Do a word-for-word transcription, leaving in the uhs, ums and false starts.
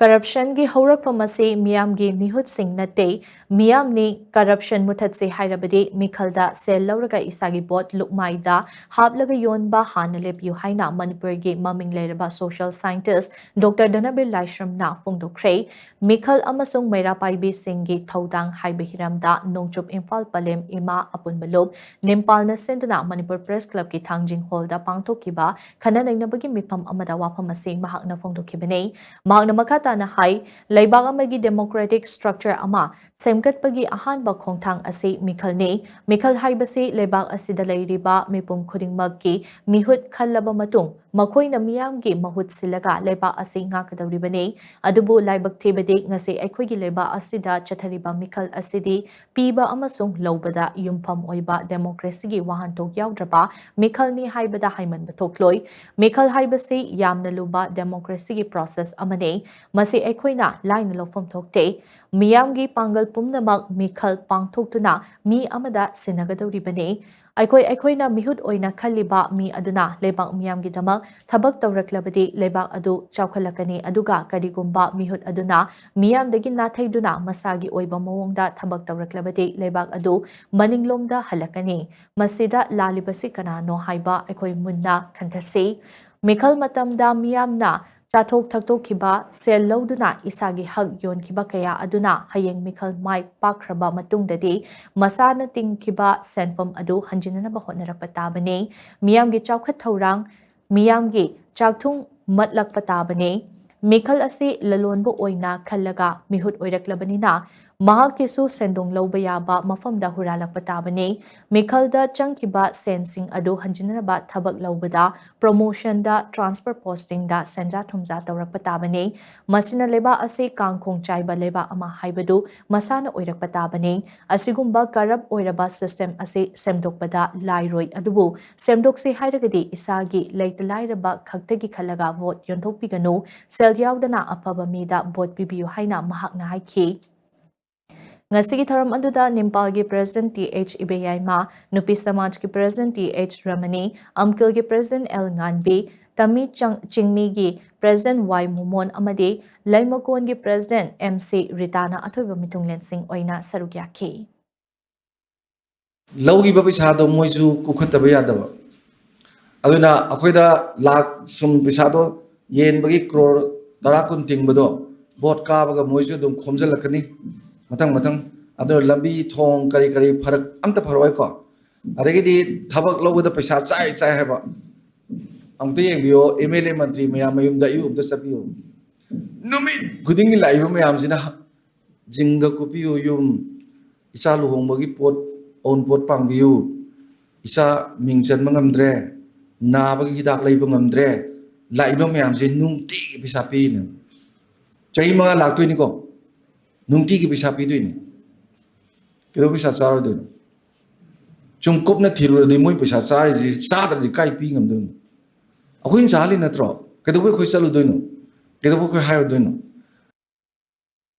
ꯀꯔꯞꯁꯟꯒꯤ ꯍꯧꯔꯛꯐꯝ ꯑꯁꯤ ꯃꯤꯌꯥꯝꯒꯤ ꯃꯤꯍꯨꯠꯁꯤꯡ ꯅꯠꯇꯦ, ꯃꯤꯌꯥꯝꯅꯤ꯫ ꯀꯔꯞꯁꯟ ꯃꯨꯊꯠꯁꯦ ꯍꯥꯏꯔꯕꯗꯤ ꯃꯤꯈꯜꯗ ꯁꯦꯜ ꯂꯧꯔꯒ ꯏꯁꯥꯒꯤ ꯚꯣꯠ ꯂꯨꯛꯃꯥꯏꯗ ꯍꯥꯞꯂꯒ ꯌꯣꯟꯕ ꯍꯥꯟꯅ ꯂꯦꯞꯄꯤꯌꯨ ꯍꯥꯏꯅ ꯃꯅꯤꯄꯨꯔꯒꯤ ꯃꯃꯤꯡ ꯂꯩꯔꯕ social scientist Doctor ꯙꯅꯕꯤꯔ ꯂꯥꯏꯁ꯭ꯔꯝꯅ ꯐꯣꯡꯗꯣꯛꯈ꯭ꯔꯦ꯫ ꯃꯤꯈꯜ ꯑꯃꯁꯨꯡ ꯃꯩꯔꯥ ꯄꯥꯏꯕꯤꯁꯤꯡꯒꯤ ꯊꯧꯗꯥꯡ ꯍꯥꯏꯕ ꯍꯤꯔꯝꯗ ꯅꯣꯡꯆꯨꯞ ꯏꯝꯐꯥꯜ ꯄꯂꯦꯝ ꯏꯃꯥ ꯑꯄꯨꯟꯕ ꯂꯨꯞ ꯅꯤꯝꯄꯥꯜꯅ ꯁꯤꯟꯗꯨꯅ ꯃꯅꯤꯄꯨꯔ ꯄ꯭ꯔꯦꯁ ꯀ꯭ꯂꯕꯀꯤ ꯊꯥꯡꯖꯤꯡ ꯍꯣꯜꯗ ꯄꯥꯡꯊꯣꯛꯈꯤꯕ ꯈꯟꯅ ꯅꯩꯅꯕꯒꯤ ꯃꯤꯐꯝ ꯑꯃꯗ ꯋꯥꯐꯝ ꯑꯁꯤ ꯃꯍꯥꯛꯅ ꯐꯣꯡꯗꯣꯛꯈꯤꯕꯅꯤ꯫ ꯃꯍꯥꯛꯅ ꯃꯈꯥ ꯇꯥꯅ ꯍꯥꯏ, ꯂꯩꯕꯥꯛ ꯑꯃꯒꯤ democratic structure ꯑꯃ ꯁꯦꯝꯒꯠꯄꯒꯤ ꯑꯍꯥꯟꯕ ꯈꯣꯡꯊꯥꯡ ꯑꯁꯤ ꯃꯤꯈꯜꯅꯤ꯫ ꯃꯤꯈꯜ ꯍꯥꯏꯕꯁꯤ ꯂꯩꯕꯥꯛ ꯑꯁꯤꯗ ꯂꯩꯔꯤꯕ ꯃꯤꯄꯨꯝ ꯈꯨꯗꯤꯡꯃꯛꯀꯤ ꯃꯤꯍꯨꯠ ꯈꯜꯂꯕ ꯃꯇꯨꯡ, ꯃꯈꯣꯏꯅ ꯃꯤꯌꯥꯝꯒꯤ ꯃꯍꯨꯠ ꯁꯤꯜꯂꯒ ꯂꯩꯕꯥꯛ ꯑꯁꯤ ꯉꯥꯛꯀꯗꯧꯔꯤꯕꯅꯤ꯫ ꯑꯗꯨꯕꯨ ꯂꯥꯏꯕꯛ ꯊꯤꯕꯗꯤ, ꯉꯁꯤ ꯑꯩꯈꯣꯏꯒꯤ ꯂꯩꯕꯥꯛ ꯑꯁꯤꯗ ꯆꯠꯊꯔꯤꯕ ꯃꯤꯈꯜ ꯑꯁꯤꯗꯤ ꯄꯤꯕ ꯑꯃꯁꯨꯡ ꯂꯧꯕꯗ ꯌꯨꯝꯐꯝ ꯑꯣꯏꯕ democracyꯒꯤ ꯋꯥꯍꯟꯊꯣꯛ ꯌꯥꯎꯗ꯭ꯔꯕ ꯃꯤꯈꯜꯅꯤ ꯍꯥꯏꯕꯗ ꯍꯥꯏꯃꯟꯕ ꯊꯣꯛꯂꯣꯏ꯫ ꯃꯤꯈꯜ ꯍꯥꯏꯕꯁꯤ ꯌꯥꯝꯅ ꯂꯨꯕ democracyꯒꯤ process ꯑꯃꯅꯤ꯫ ꯃꯁꯤ ꯑꯩꯈꯣꯏꯅ ꯂꯥꯏꯅ ꯂꯧꯐꯝ ꯊꯣꯛꯇꯦ꯫ ꯃꯤꯌꯥꯝꯒꯤ ꯄꯥꯡꯒꯜ ꯄꯨꯝꯅꯃꯛ ꯃꯤꯈꯜ ꯄꯥꯡꯊꯣꯛꯇꯨꯅ ꯃꯤ ꯑꯃꯗ ꯁꯤꯟꯅꯒꯗꯧꯔꯤꯕꯅꯤ꯫ ꯑꯩꯈꯣꯏ ꯑꯩꯈꯣꯏꯅ ꯃꯤꯍꯨꯠ ꯑꯣꯏꯅ ꯈꯜꯂꯤꯕ ꯃꯤ ꯑꯗꯨꯅ ꯂꯩꯕꯥꯛ ꯃꯤꯌꯥꯝꯒꯤꯗꯃꯛ ꯊꯕꯛ ꯇꯧꯔꯛꯂꯕꯗꯤ ꯂꯩꯕꯥꯛ ꯑꯗꯨ ꯆꯥꯎꯈꯠꯂꯛꯀꯅꯤ꯫ ꯑꯗꯨꯒ ꯀꯔꯤꯒꯨꯝꯕ ꯃꯤꯍꯨꯠ ꯑꯗꯨꯅ ꯃꯤꯌꯥꯝꯗꯒꯤ ꯅꯥꯊꯩꯗꯨꯅ ꯃꯁꯥꯒꯤ ꯑꯣꯏꯕ ꯃꯑꯣꯡꯗ ꯊꯕꯛ ꯇꯧꯔꯛꯂꯕꯗꯤ ꯂꯩꯕꯥꯛ ꯑꯗꯨ ꯃꯅꯤꯡꯂꯣꯝꯗ ꯍꯜꯂꯛꯀꯅꯤ꯫ ꯃꯁꯤꯗ ꯂꯥꯜꯂꯤꯕꯁꯤ ꯀꯅꯥꯅꯣ ꯍꯥꯏꯕ ꯑꯩꯈꯣꯏ ꯃꯨꯟꯅ ꯈꯟꯊꯁꯤ꯫ ꯃꯤꯈꯜ ꯃꯇꯝꯗ ꯃꯤꯌꯥꯝꯅ ꯆꯥꯊꯣꯛ ꯊꯛꯇꯣꯛꯈꯤꯕ, ꯁꯦꯜ ꯂꯧꯗꯨꯅ ꯏꯁꯥꯒꯤ ꯍꯛ ꯌꯣꯟꯈꯤꯕ ꯀꯌꯥ ꯑꯗꯨꯅ ꯍꯌꯦꯡ ꯃꯤꯈꯜ ꯃꯥꯏ ꯄꯥꯛꯈ꯭ꯔꯕ ꯃꯇꯨꯡꯗꯗꯤ ꯃꯁꯥꯅ ꯇꯤꯡꯈꯤꯕ ꯁꯦꯟꯐꯝ ꯑꯗꯨ ꯍꯟꯖꯤꯟꯅꯅꯕ ꯍꯣꯠꯅꯔꯛꯄ ꯇꯥꯕꯅꯤ꯫ ꯃꯤꯌꯥꯝꯒꯤ ꯆꯥꯎꯈꯠ ꯊꯧꯔꯥꯡ, ꯃꯤꯌꯥꯝꯒꯤ ꯆꯥꯛꯊꯨꯡ ꯃꯠꯂꯛꯄ ꯇꯥꯕꯅꯤ꯫ ꯃꯤꯈꯜ ꯑꯁꯤ ꯂꯂꯣꯟꯕ ꯑꯣꯏꯅ ꯈꯜꯂꯒ ꯃꯤꯍꯨꯠ ꯑꯣꯏꯔꯛꯂꯕꯅꯤꯅ ꯃꯍꯥꯛꯀꯤꯁꯨ ꯁꯦꯟꯗꯣꯡ ꯂꯧꯕ ꯌꯥꯕ ꯃꯐꯝꯗ ꯍꯨꯔꯥꯜꯂꯛꯄ ꯇꯥꯕꯅꯤ꯫ ꯃꯤꯈꯜꯗ ꯆꯪꯈꯤꯕ ꯁꯦꯟꯁꯤꯡ ꯑꯗꯨ ꯍꯟꯖꯤꯟꯅꯕ ꯊꯕꯛ ꯂꯧꯕꯗ, promotionꯗ, transfer postingꯗ ꯁꯦꯟꯖꯥ ꯊꯨꯝꯖꯥ ꯇꯧꯔꯛꯄ ꯇꯥꯕꯅꯤ꯫ ꯃꯁꯤꯅ ꯂꯩꯕꯥꯛ ꯑꯁꯤ ꯀꯥꯡꯈꯣꯡ ꯆꯥꯏꯕ ꯂꯩꯕꯥꯛ ꯑꯃ ꯍꯥꯏꯕꯗꯨ ꯃꯁꯥꯅ ꯑꯣꯏꯔꯛꯄ ꯇꯥꯕꯅꯤ꯫ ꯑꯁꯤꯒꯨꯝꯕ corrupt ꯑꯣꯏꯔꯕ system ꯑꯁꯤ ꯁꯦꯝꯗꯣꯛꯄꯗ ꯂꯥꯏꯔꯣꯏ, ꯑꯗꯨꯕꯨ ꯁꯦꯝꯗꯣꯛꯁꯤ ꯍꯥꯏꯔꯒꯗꯤ ꯏꯁꯥꯒꯤ ꯂꯩꯇ ꯂꯥꯏꯔꯕ ꯈꯛꯇꯒꯤ ꯈꯜꯂꯒ ꯚꯣꯠ ꯌꯣꯟꯊꯣꯛꯄꯤꯒꯅꯨ꯫ ꯁꯦꯜ ꯌꯥꯎꯗꯅ ꯑꯐꯕ ꯃꯤꯗ ꯚꯣꯠ ꯄꯤꯕꯤꯌꯨ ꯍꯥꯏꯅ ꯃꯍꯥꯛꯅ ꯍꯥꯏꯈꯤ꯫ ꯉꯁꯤꯒꯤ ꯊꯧꯔꯝ ꯑꯗꯨꯗ ꯅꯤꯝꯄꯥꯜꯒꯤ president ꯇꯤ ꯑꯩꯆ ꯏꯕꯦꯌꯥꯏꯃ, ꯅꯨꯄꯤ ꯁꯃꯥꯖꯀꯤ president ꯇꯤ ꯑꯩꯆ ꯔꯃꯅꯤ, ꯑꯝꯀꯤꯜꯒꯤ president ꯑꯦꯜ ꯉꯥꯟꯕꯤ, ꯇꯃꯤ ꯆꯪ-, ꯆꯤꯡꯃꯤꯒꯤ ꯄ꯭ꯔꯦꯁꯤꯗꯦꯟꯠ ꯋꯥꯏ ꯃꯣꯃꯣꯟ ꯑꯃꯗꯤ ꯂꯩꯃꯀꯣꯟꯒꯤ ꯄ꯭ꯔꯦꯁꯤꯗꯦꯟꯠ ꯑꯦꯝ ꯁꯤ ꯔꯤꯇꯥꯅ ꯑꯊꯣꯏꯕ ꯃꯤꯊꯨꯡꯂꯦꯟꯁꯤꯡ ꯑꯣꯏꯅ ꯁꯔꯨꯛ ꯌꯥꯈꯤ꯫ ꯂꯧꯈꯤꯕ ꯄꯩꯁꯥꯗꯣ ꯃꯣꯏꯁꯨ ꯀꯨꯞꯈꯠꯇꯕ ꯌꯥꯗꯕ꯫ ꯑꯗꯨꯅ ꯑꯩꯈꯣꯏꯗ ꯂꯥꯛ ꯁꯨꯝ ꯄꯩꯁꯥꯗꯣ ꯌꯦꯟꯕꯒꯤ ꯀ꯭ꯔꯣꯔ ꯇꯔꯥ ꯀꯨꯟ ꯇꯤꯡꯕꯗꯣ ꯚꯣꯠ ꯀꯥꯕꯒ ꯃꯣꯏꯁꯨ ꯑꯗꯨꯝ ꯈꯣꯝꯖꯤꯜꯂꯛꯀꯅꯤ ꯃꯊꯪ ꯃꯊꯪ꯫ ꯑꯗꯨꯅ ꯂꯝꯕꯤ ꯊꯣꯡ ꯀꯔꯤ ꯀꯔꯤ ꯐꯔꯛ ꯑꯝꯇ ꯐꯔꯛꯑꯣꯏꯀꯣ꯫ ꯑꯗꯒꯤꯗꯤ ꯊꯕꯛ ꯂꯧꯕꯗ ꯄꯩꯁꯥ ꯆꯥꯏ ꯆꯥꯏ ꯍꯥꯏꯕ꯫ ꯑꯃꯨꯛꯇ ꯌꯦꯡꯕꯤꯌꯣ, ꯑꯦꯝ ꯑꯦꯜ ꯑꯦ ꯃꯟꯇ꯭ꯔꯤ ꯃꯌꯥꯝ ꯃꯌꯨꯝꯗ ꯑꯌꯨꯛ ꯑꯝꯇ ꯆꯠꯄꯤꯌꯨ꯫ ꯅꯨꯃꯤꯠ ꯈꯨꯗꯤꯡꯒꯤ ꯂꯥꯛꯏꯕ ꯃꯌꯥꯝꯁꯤꯅ ꯖꯤꯡꯒ ꯀꯨꯞꯄꯤꯌꯨ, ꯌꯨꯝ, ꯏꯆꯥ ꯂꯨꯍꯣꯡꯕꯒꯤ ꯄꯣꯠ, ꯑꯎꯟꯄꯣꯠ ꯄꯥꯡꯕꯤꯌꯨ, ꯏꯆꯥ ꯃꯤꯡ ꯆꯟꯕ ꯉꯝꯗ꯭ꯔꯦ, ꯅꯥꯕꯒꯤ ꯍꯤꯗꯥꯛ ꯂꯩꯕ ꯉꯝꯗ꯭ꯔꯦ, ꯂꯥꯛꯏꯕ ꯃꯌꯥꯝꯁꯦ ꯅꯨꯡꯇꯤꯒꯤ ꯄꯩꯁꯥ ꯄꯤꯔꯤꯅꯦ꯫ ꯆꯍꯤ ꯃꯉꯥ ꯂꯥꯛꯇꯣꯏꯅꯤꯀꯣ, ꯅꯨꯡꯇꯤꯒꯤ ꯄꯩꯁꯥ ꯄꯤꯗꯣꯏꯅꯤ꯫ ꯀꯩꯗꯧꯕꯩ ꯄꯩꯁꯥ ꯆꯥꯔꯣꯏꯗꯣꯏꯅꯣ? ꯁꯨꯝ ꯀꯨꯞꯅ ꯊꯤꯔꯨꯔꯗꯤ ꯃꯣꯏ ꯄꯩꯁꯥ ꯆꯥꯔꯤꯁꯤ ꯆꯥꯗ꯭ꯔꯗꯤ ꯀꯥꯏ ꯄꯤ ꯉꯝꯗꯣꯏꯅꯣ? ꯑꯩꯈꯣꯏꯅ ꯆꯥꯍꯜꯂꯤ ꯅꯠꯇ꯭ꯔꯣ? ꯀꯩꯗꯧꯕꯩ ꯑꯩꯈꯣꯏ ꯆꯠꯂꯨꯗꯣꯏꯅꯣ? ꯀꯩꯗꯧꯕꯩ ꯑꯩꯈꯣꯏ ꯍꯥꯏꯔꯨꯗꯣꯏꯅꯣ?